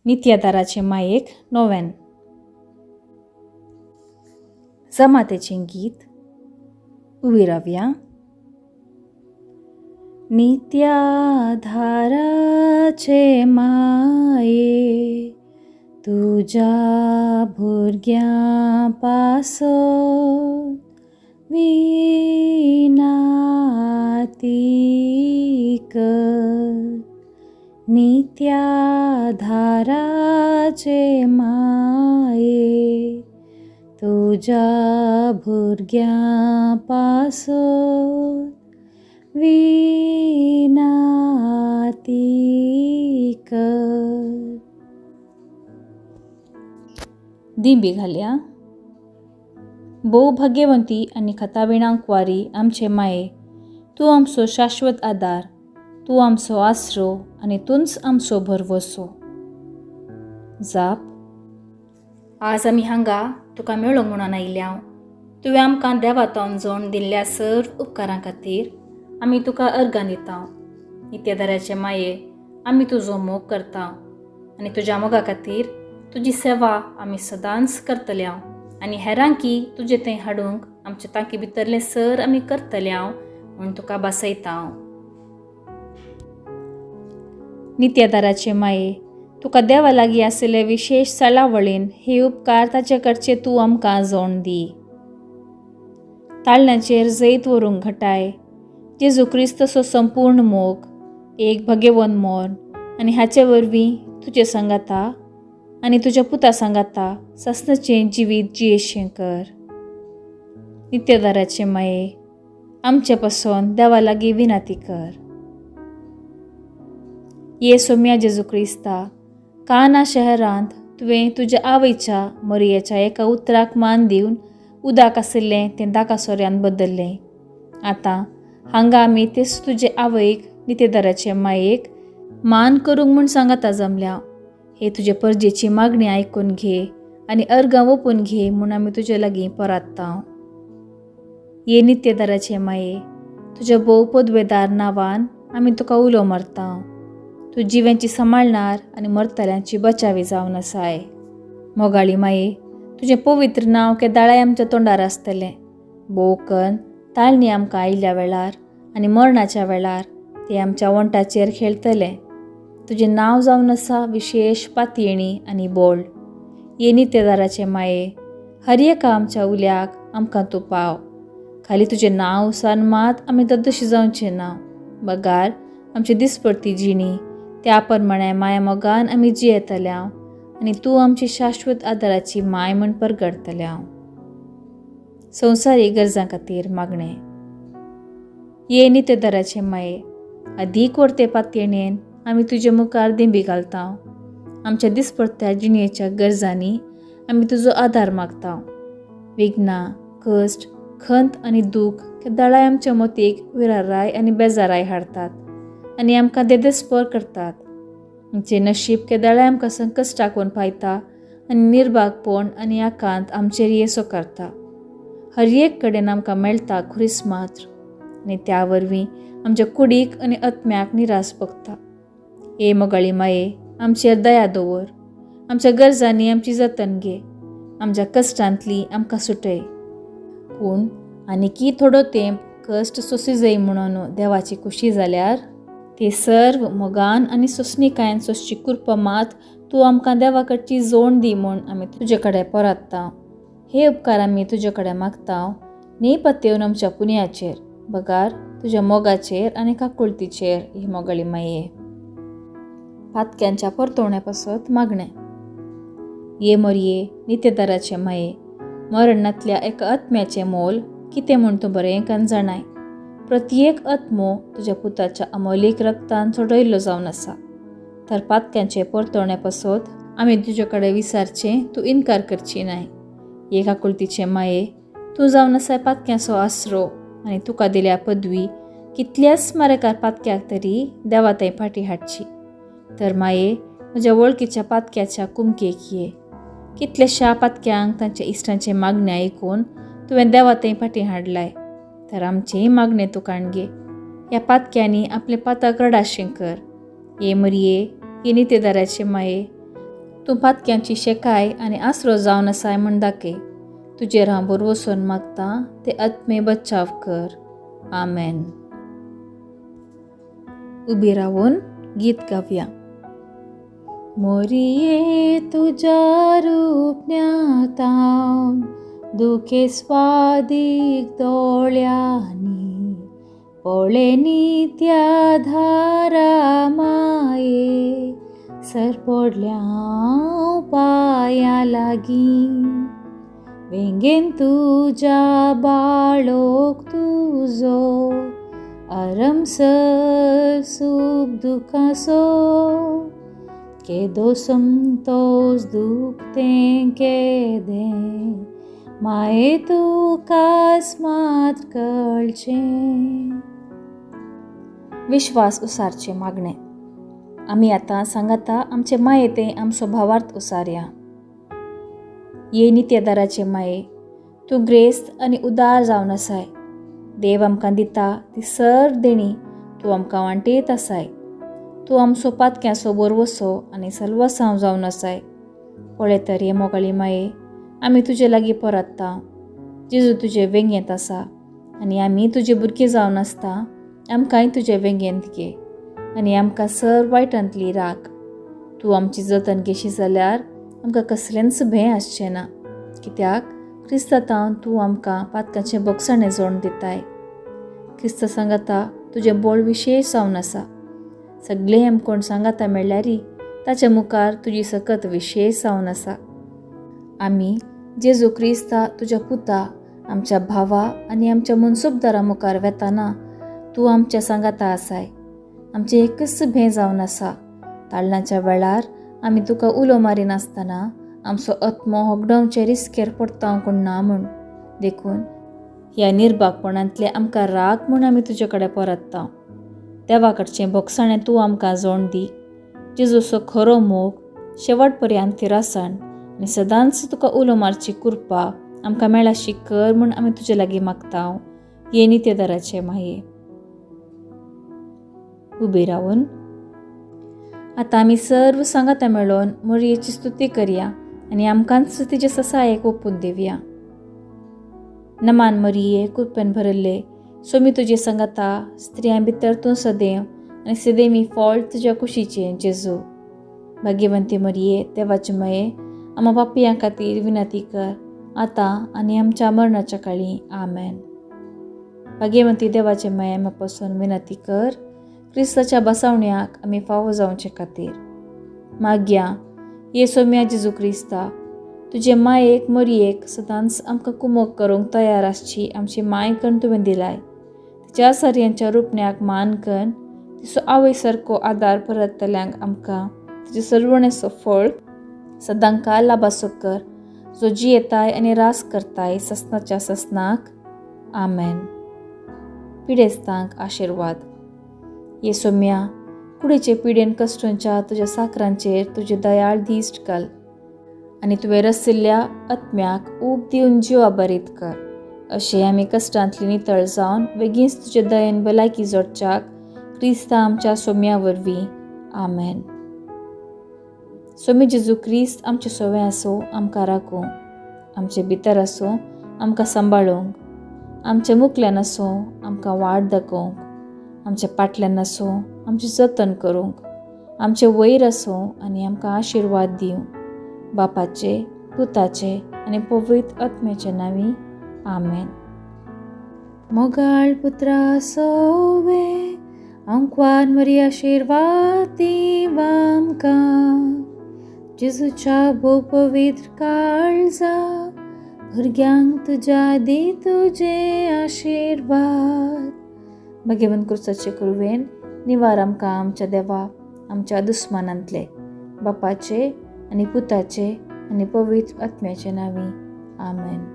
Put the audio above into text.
नित्यादाराचे मायेक नोवेन. जमातेचें गीत. उबी रावया. नित्याधाराचे माये तुज्या भुरग्यां पासत विनाती कर. नित्याधाराचे माये तुज्या भुरग्यां पासत विनाती कर. दिंबी घाल्या. भोव भाग्यवंती आनी खताविणां कुवारी आमचे माये, तूं आमचो शाश्वत आदार, तूं आमचो आसरो आनी तूंच आमचो भरवसो. जाप. आज आमी हांगा तुका मेळूंक म्हणून आयल्या. तुवें आमकां देवातोन जोण दिल्ल्या सर्व उपकारां खातीर आमी तुका अर्गां दिता. नित्यदाराचे माये, आमी तुजो मोग करता आनी तुज्या मोगा खातीर तुजी सेवा आमी सदांच करतल्या आनी हेरांकी तुजे थंय हाडूंक आमचे तांकी भितरलें सर आमी करतल्या म्हूण तुका भासयता. नित्यादाराचे माये, तुका देवा लागीं आशिल्ले विशेश सालावळीन हे उपकार ताचे कडचे तूं आमकां जोण दी. ताळण्याचेर जैत व्हरूंक घटाय जेजू क्रिस्तचो संपूर्ण मोग, एक भगेवन मोर आनी हाचे वरवीं तुजे सांगाता आनी तुज्या पुता सांगाता सासणाचें जिवीत जियेशें कर. नित्यदाराचे माये, आमचे पसून देवा लागीं विनंती कर. ये सोम्या जेजू क्रिस्ता, काना शहरांत तुवें तुज्या आवयच्या मरियेच्या एका उतराक मान दिवन उदक आशिल्लें तें दाका सोऱ्यान बदल्लें. आतां हांगा आमी तेच तुजे आवयक नितेदाराचे मायेक मान करूंक म्हूण सांगाता जमल्या. हे तुजे परजेची मागणी आयकून घे आनी अर्गां ओपून घे म्हूण आमी तुजे लागीं परात्ता. ये नित्यदाराचे माये, तुज्या भोव पदवेदार नांवान आमी तुका उलो मारता. तूं जिव्यांची सांबाळणार आनी मरतल्यांची बचावी जावन आसाय. मोगाळी माये, तुजें पवित्र नांव केदाळाय आमच्या तोंडार आसतलें. भोवकन ताळणी आमकां आयिल्ल्या वेळार आनी मरणाच्या वेळार ते आमच्या वंटाचेर खेळटले. तुजें नांव जावन आसा विशेश पातयेणी आनी बोळ. ये नित्यदाराचे माये, हर एका आमच्या उल्याक आमकां तूं पाव. खाली तुजें नांव उसान मात आमी तद्दशी जावचें ना, बगार आमची दिसपडती जिणी त्या प्रमाणे माया मोगान आमी जियेतल्या आनी तूं आमची शाश्वत आदाराची माय म्हूण परगडतल्या. संवसारी गरजां खातीर मागणें. ये नित्यदाराचे माये, अदीक वर्ते पातयेणेन आमी तुजे मुखार दिंबी घालता. आमच्या दिसपडत्या जिणेच्या गरजांनी आमी तुजो आदार मागता. विघ्नां, कश्ट, खंत आनी दूख केदाळाय आमच्या मतीक विराराय आनी बेजाराय हाडतात आनी आमकां देदेस्पर करतात. आमचें नशीब केदाळाय आमकां संकश्टाक पायता आनी निर्भागपण आनी आकांत आमचेर येसो करता. हर एक कडेन आमकां मेळटा खुरीस मात्र आनी त्या वरवीं आमच्या कुडीक आनी आत्म्याक निरास भोगता. ए मोगाळी माये, आमचेर दया दवर. आमच्या गरजांनी आमची जतन घे. आमच्या कश्टांतली आमकां सुटय. पूण आनीकी थोडो तेंप कश्ट सोंसी जाय म्हणून देवाची खुशी जाल्यार ते सर्व मोगान आनी सोंसणीकायेन सोंसची कृपा मात तूं आमकां देवा कडची जोण दी म्हूण आमी तुजे कडेन परतता. हे उपकार आमी तुजे कडेन मागता न्ही पत्तेवन आमच्या पुण्याचेर, बगार तुज्या मोगाचेर आनी काकुळतीचेर. ही मोगाळी माये. पातक्यांच्या परतवण्या पासत मागणें. ये मोरये नित्यदाराचे माये, मरणांतल्या एका आत्म्याचें मोल कितें म्हूण तूं बरें कान जाणाय. प्रत्येक आत्मो तुज्या पुताच्या अमोलीक रक्तान सोडयल्लो जावन आसा. तर पातक्यांचे परतवण्या पासत आमी तुजे कडेन विसारचें तूं इनकार करची नाय. ये काकुळतीचे माये, तूं जावन आसाय पातक्यांचो आसरो आनी तुका दिल्या पदवी कितल्याच मारेकार पातक्याक तरी देवा थंय फाटी हाडची. तर माये, म्हज्या वळखीच्या पातक्याच्या कुमकेक ये. कितल्याश्या पातक्यांक तांच्या इश्टांचे मागणें आयकून तुवें देवा थंय फाटी हाडलाय, तर आमचेंय मागणें तूं काणगे. ह्या पातक्यांनी आपलें पातक रडाशें कर. ये मरये, ये नितेदाराचे माये, तूं पातक्यांची शेकाय आनी आसरो जावन आसाय म्हूण दाखय. तुजेर हांव भरवंसून मागतां ते आत्मे बचाव कर. आमेन. उबी रावून गीत गावया. मोरये तुज्या रुपण्यातावन दुखे स्वादीक दोळ्यांनी पळयनी त्या धारा माये सरपडल्या हांव पांया लागीं. वेंगेन तुज्या बाळोक तुजो आरमसर सूख दुखासो केदो संतोस दुखतें केदें माये तुकाच मात कळचें. विश्वास उसारचें मागणें. आमी आतां सांगाता आमचे माये तें आमचो भावार्थ उसारया. ये नित्यदाराचे माये, तूं ग्रेस्त आनी उदार जावन आसाय. देव आमकां दिता ती सर देणी तूं आमकां वांटेत आसाय. तूं आमचो पातक्यांचो बोरवसो आनी सलवसांव जावन आसाय. पळय तर हे मोगाळी माये, आमी तुजे लागीं परत्ता. जेजू तुजे वेंगेंत आसा आनी आमी तुजे भुरगीं जावन आसता. आमकांय तुजे वेंगेंत घे आनी आमकां सर वायटांतली राख. तूं आमची जतन घेशी जाल्यार आमकां कसलेंच भंय आसचें ना, कित्याक क्रिस्तांव तूं आमकां पातकाचें बोगसाणें जोडून दिताय. क्रिस्त सांगाता तुजें बोळ विशेश जावन आसा. सगळें आमकोण सांगाता मेळ्ळ्यारी ताच्या मुखार तुजी सकत विशेश जावन आसा. आमी जेजू क्रिस्ता तुज्या पुता आमच्या भावा आनी आमच्या मनसुबदारा मुखार वेताना तूं आमच्या सांगाता आसाय. आमचें एकच भें जावन आसा. ताळणाच्या वेळार आमी तुका उलो मारिनासतना आमचो आत्मो होगडावचे रिस्केर पडटा कोण ना म्हूण. देखून ह्या निर्भागपणांतले आमकां राग म्हूण आमी तुजे कडेन परत्ता. देवा कडचें भोगसाणें तूं आमकां जोण दी. जेजूचो खरो मोग शेवट पर्यंत थिरासण आनी सदांच तुका उलो मारची कृपा आमकां मेळाशी कर म्हूण आमी तुजे लागीं मागता. ये नित्यदाराचे माये. उबी रावून आतां आमी सर्व सांगाता मेळोवन मोरयेची स्तुती करया आनी आमकांच तिचे ससायेक ओपून दिवया. नमान मरिये, कृपेन भरिल्ले, सोमी तुजे सांगाता, स्त्रियां भितर तूं सदैव आनी सदैवी फळ तुज्या कुशीचें जेजू. भाग्यवंती मरिये, देवाचे माये, आमा पापयां खातीर विनंती कर आतां आनी आमच्या मरणाच्या काळी. आमेन. भाग्यवंती देवाचे माये, आमा पासून विनंती कर क्रिस्ताच्या बसावण्याक आमी फावो जावचे खातीर. मागया ये सोम्या जेजू क्रिस्ता, तुजे मायेक मरयेक सदांच आमकां कुमोक करूंक तयार आसची आमची माय कन्न तुवें दिलाय. तिच्या सरयांच्या रुपण्याक मान कन्न तिचो आवय सारको आदार परतल्यांक आमकां तिचे सर्वणेचो फळ सदांकाळ लाभासो कर, जो जियेताय आनी रास करताय ससनाच्या ससनाक. आमेन. पिडेस्तांक आशिर्वाद. ये सोम्या, कुडीचे पिडेन कश्टांच्या तुज्या साकरांचेर तुजे दयाळ दिश्ट घाल आनी तुवें रसिल्ल्या आत्म्याक ऊब दिवन जिवा बरीत कर. अशें आमी कश्टांतली नितळ जावन बेगीनच तुजे दयेन भलायकी जोडच्याक क्रिस्ता आमच्या सोम्या वरवीं. आमेन. सोमी जेजू क्रिस्त आमचे सोवे आसूं, आमकां राखूं, आमचे भितर आसूं, आमकां सांबाळूंक, आमचे मुखल्यान आसूं, आमकां वाट दाखोवंक, आमच्या पाटल्यान आसूं, आमचें जतन करूंक, आमचे वयर आसूं आनी आमकां आशिर्वाद दिवं. बापाचे, पुताचे आनी पवित्र आत्म्याचे नांवी. आमेन. मोगाळ पुत्रा सोवे आंकवार मरी आशिर्वाद दीव आमकां. जेजूच्या भोव पवित्र काळजा भुरग्यांक तुज्या दी तुजे आशिर्वाद. भगवंत क्रुसाचे कुरवेन निवार आमकां आमच्या देवा आमच्या दुस्मानांतले. बापाचे आनी पुताचे आनी पवित्र आत्म्याचे नांवी. आमेन.